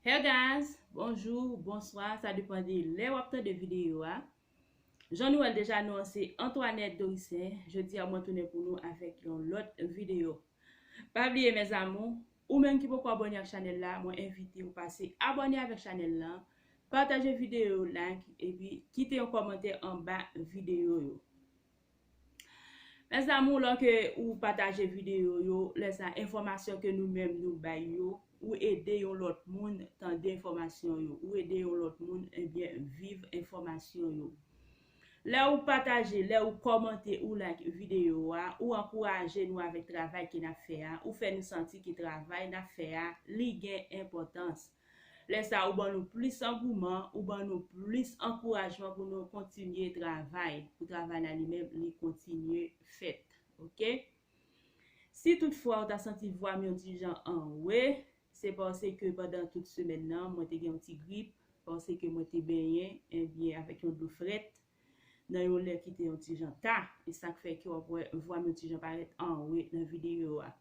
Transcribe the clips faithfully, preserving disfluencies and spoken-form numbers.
Hey guys, bonjou, bonswa, sa depann de lè w ap tande videyo a. Jan nou wè l deja, non an se Antoinette Dorissaint. Jodi a mwen tounen pou nou avèk yon lòt videyo. Pa bliye mes amours, ou menm ki poko abòne ak chanèl la, mwen envite w pase abòne avèk chanèl la, pataje videyo, like, epi kite yon kòmantè anba videyo yo. Mes amours, lè ke ou pataje videyo yo, lè sa enfòmasyon ke nou menm nou bay yo, ou ede yon lòt moun tande enfòmasyon yo, ou ede yon lòt moun, ebyen, viv enfòmasyon yo. Lè ou pataje, lè ou kòmante, ou like videyo a, ou ankouraje nou avèk travay ke n ap fè a, ou fè nou santi ke travay n ap fè a, li gen enpòtans. Lè sa, ou ban nou plis angouman, ou ban nou plis ankourajman pou nou kontinye travay, pou travay la li menm, li kontinye fèt. Oke? Si toutfwa ou ta santi vwa m yon ti jan anwe, se paske pandan tout semèn nan, mwen te gen yon ti grip, paske mwen te benyen, ebyen, avèk yon dlo frèt, nan yon lè ki te yon ti jan ta, e sa k fè ke w ap wè vwa m yon ti jan parèt anwe nan videyo a.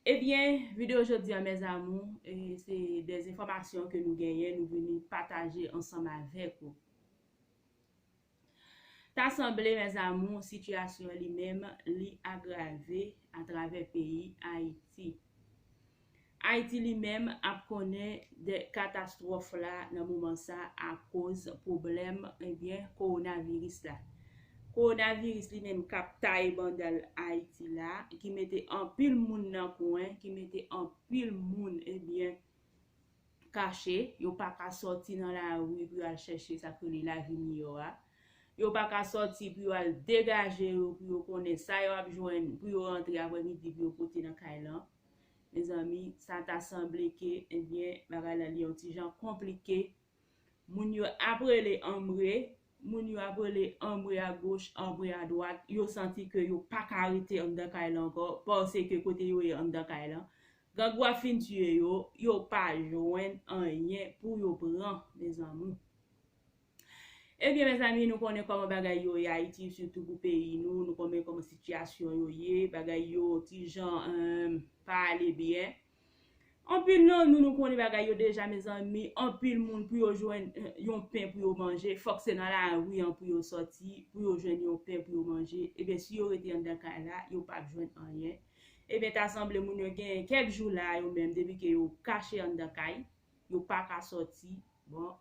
Ebyen, videyo jodi a, mes amours, e se de enfòmasyon ke nou genyen, nou vini pataje ansanm avèk ou. Ta sanble, mes amours, sitiyasyon li menm, li agrave atravè peyi Ayiti. Ayiti li menm ap konnen de katastwòf la nan moman sa akoz pwoblèm, ebyen, kowonaviris la. Kowonaviris li menm k ap taye bandal Ayiti la, ki mete anpil moun nan kwen, ki mete anpil moun, ebyen, kache, yo pa ka sòti nan lari pou yo al chèche sa k rele lavi miyò a. Yo pa ka sòti pou yo al degaje yo, pou yo konnen sa yo ap jwenn, pou yo rantre aprèmidi, pou yo pote nan kay lan. Mezanmi, sa ta sanble ke, ebyen, bagay la li yon ti jan konplike. Moun yo ap rele anmwe, moun yo ap rele anmwe agoch, anmwe adwat, yo santi ke yo pa ka rete anndan kay la ankò, paske kote yo ye anndan kay la, grangou ap fin tiye yo, yo pa jwenn anyen pou yo pran, mezanmi. Ebyen, mezanmi, nou konnen kòman bagay yo ye Ayiti, sitou pou peyi nou, nou konnen kòman sitiyasyon yo ye, bagay yo ti jan, eh, pa ale byen. Anpil nan nou, nou konnen bagay yo deja, mezanmi. Anpil moun, pou yo jwenn, eh, yon pen pou yo manje, fòk se nan lari an pou yo sòti, pou yo jwenn yon pen pou yo manje. Ebyen, si yo rete anndan kay la, yo p ap jwenn anyen. Ebyen, ta sanble moun yo gen kèk jou la, yo menm, depi ke yo kache anndan kay, yo pa ka sòti. Bon,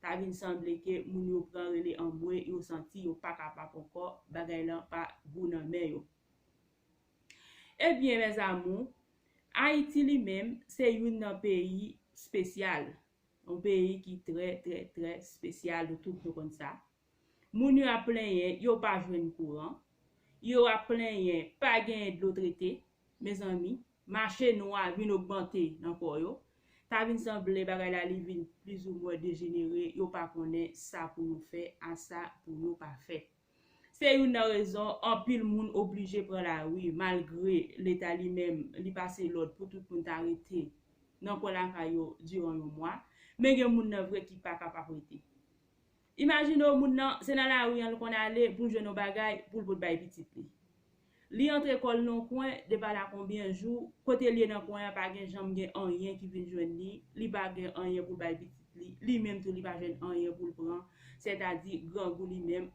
ta vin sanble ke moun yo pran rele anmwe, yo santi yo pa kapab ankò, bagay lan pa gou nan men yo. Ebyen, mes amours, Ayiti li menm, se youn nan peyi espesyal. Yon peyi ki trè, trè, trè espesyal, nou tout nou konn sa. Moun yo ap plenyen, yo pa jwenn kouran. Yo ap plenyen, pa genyen dlo trete. Mezanmi, mache nwa vin ogmante nan kò yo. Ta vin sanble bagay la li vin plizoumwen dejenere, yo pa konnen sa pou yo fè, a sa pou yo pa fè. Se youn nan rezon anpil moun oblije pran lari, malgre Leta li menm, li pase lòd pou tout moun ta rete nan kwen lakay yo diran yon mwa, men gen moun nan vre ki pa kapab rete. Imajine w, moun nan, se nan lari an l konn ale pou l jwenn yon bagay pou l pot bay pitit li. Li antre kò l nan yon kwen, depi la konbyen jou, kote l ye nan kwen an, pa gen janm gen anyen ki vin jwenn li, li pa gen anyen pou l bay pitit li, li menm tou li pa jwenn anyen pou l pran, sètadi grangou li menm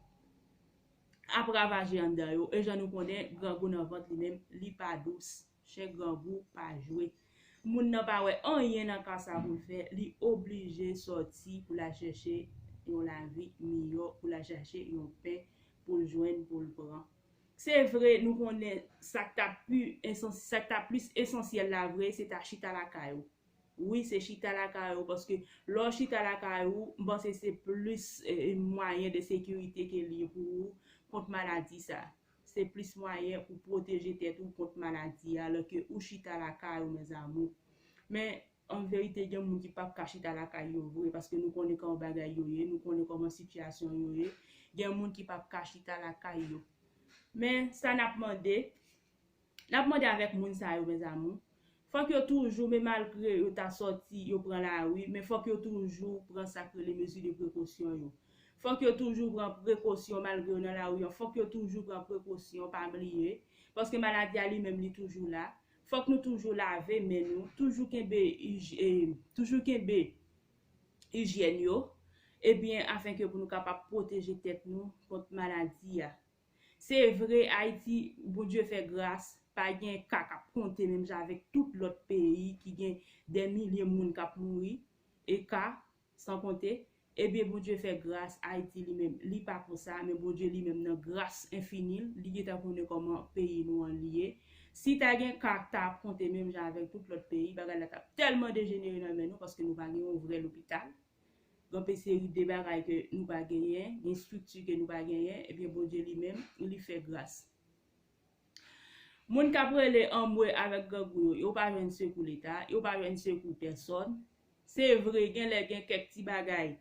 ap ravaje anndan yo, e jan nou konnen, grangou nan vant li menm, li pa dous. Chen grangou pa jwe. Moun nan pa wè anyen nan ka sa pou l fè, li oblije sòti pou l al chèche yon lavi miyò, pou l al chèche yon pen pou l jwenn, pou l pran. Se vre, nou konnen sa k ta pi esans-, sa k ta plis esansyèl la vre, se ta chita lakay ou. Wi, se chita lakay ou, paske lè w chita lakay ou, m panse se plis, eh, mwayen de sekirite ke li ye pou ou kont maladi sa. Se plis mwayen pou pwoteje tèt ou kont maladi a, alòske ou chita lakay ou, mes amours. Men, an verite, gen moun ki p ap ka chita lakay yo vre, paske nou konnen kòman bagay yo ye, nou konnen kòman sitiyasyon yo ye. Gen moun ki p ap ka chita lakay yo. Men, sa n ap mande, n ap mande avèk moun sa yo, mes amours, fòk yo toujou, men malgre yo ta sòti, yo pran lari, men fòk yo toujou pran sa k rele mezi de prekosyon yo. Fòk yo toujou pran prekosyon malgre yo nan lari an. Fòk yo toujou pran prekosyon, pa bliye. Paske maladi a li menm, li toujou la. fòk nou toujou lave men nou, toujou kenbe ij- e, toujou kenbe ijyèn yo, ebyen, afenke pou nou kapab pwoteje tèt nou kont maladi a. Se vre, Ayiti, Bondye fè gras, pa gen ka k ap konte menm jan avèk tout lòt peyi ki gen dè milye moun k ap mouri, e ka, san konte, ebyen, Bondye fè gras, Ayiti li menm, li pa konsa, men Bondye li menm nan gras enfini l, li gentan konnen kòman peyi nou an li ye. Si ta gen ka k ta ap konte menm jan avèk tout lòt peyi, bagay la t ap tèlman dejenere nan men nou, paske nou pa gen yon vrè lopital. Gen yon seri de bagay ke nou pa genyen, gen estrikti ke nou pa genyen, ebyen, Bondye li menm, li fè gras. Moun k ap rele anmwe avèk grangou yo, yo pa jwenn sekou Leta, yo pa jwenn sekou pèsòn. Se vre, gen lè gen kèk ti bagay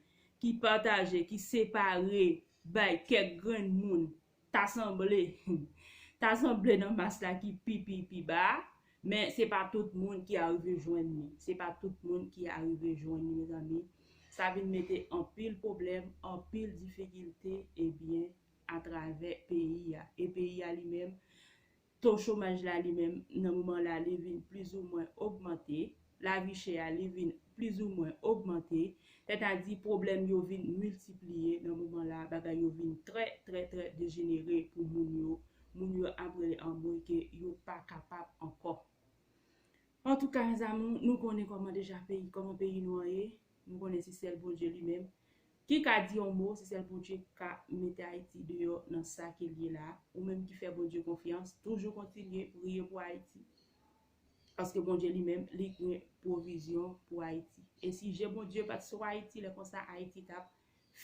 ki pataje, ki separe, bay kèk grenn moun, ta sanble, ta sanble nan mas la ki pi, pi, pi ba, men se pa tout moun ki arive jwenn li. Se pa tout moun ki arive jwenn li, mezanmi. Sa vin mete anpil pwoblèm, anpil difikilte, ebyen, atravè peyi a. E peyi a li menm, to chomaj la li menm, nan moman la, li vin plizoumwen ogmante. Lavi chè a, li vin plizoumwen ogmante. Sètadi, pwoblèm yo vin miltipliye nan moman la, bagay yo vin trè, trè, trè dejenere pou moun yo. Moun yo ap rele anmwe ke yo pa kapab ankò. Antouka, mezanmi, nou konnen kòman deja peyi, kòman peyi nou an ye. Nou konnen se sèl Bondye li menm ki ka di yon mo, se sèl Bondye k ka mete Ayiti deyò nan sa ke l ye la. Ou menm ki fè Bondye konfyans, toujou kontinye priye pou Ayiti. Paske Bondye li menm, li gen pwovizyon pou Ayiti. E si je Bondye pa t sou Ayiti, lè konsa Ayiti t ap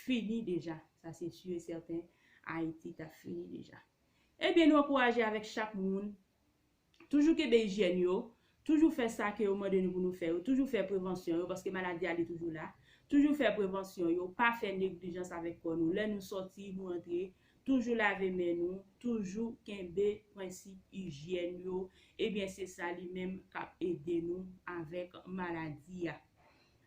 fini deja. Sa se si e sèten, Ayiti t ap fini deja. Ebyen, nou ankouraje avèk chak moun. Toujou kenbe ijyèn yo, toujou fè sa ke yo mande nou pou nou fè yo, toujou fè prevansyon yo, paske maladi a li toujou la. Toujou fè prevansyon yo, pa fè neglijans avèk kò nou. Lè nou sòti, nou antre, toujou lave men nou, toujou kenbe prensip ijyèn yo. Ebyen, se sa li menm k ap ede nou avèk maladi a.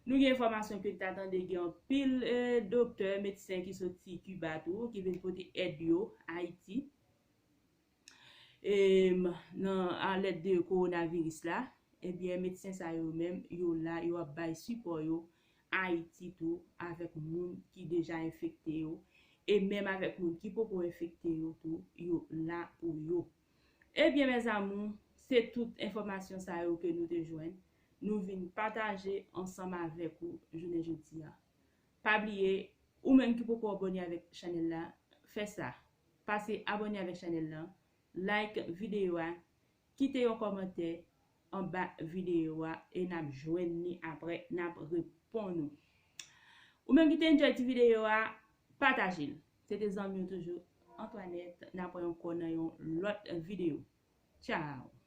Nou gen enfòmasyon ke n ta tande gen anpil, eh, doktè, medsen ki soti Kiba tou, ki vin pote èd yo Ayiti. E, nan, a lèd de kowonaviris la, ebyen, medsen sa yo menm, yo la, yo ap bay sipò yo Ayiti tou, avèk moun ki deja enfekte yo, e menm avèk moun ki poko enfekte yo tou, yo la pou yo. Ebyen, mes amours, se tout enfòmasyon sa yo ke nou te jwenn. Nou vin pataje ansanm avèk ou jounen jodi a. Pa bliye, ou menm ki poko abòne avèk chanèl la, fè sa. Pase abòne avèk chanèl la, like videyo a, kite yon kòmantè anba videyo a e n ap jwenn li apre, n ap reponn ou. Ou menm ki te enjoy ti videyo a, pataje l. Se te zanmi w toujou, Antoinette. N ap wè ankò nan yon lòt videyo. Tchao!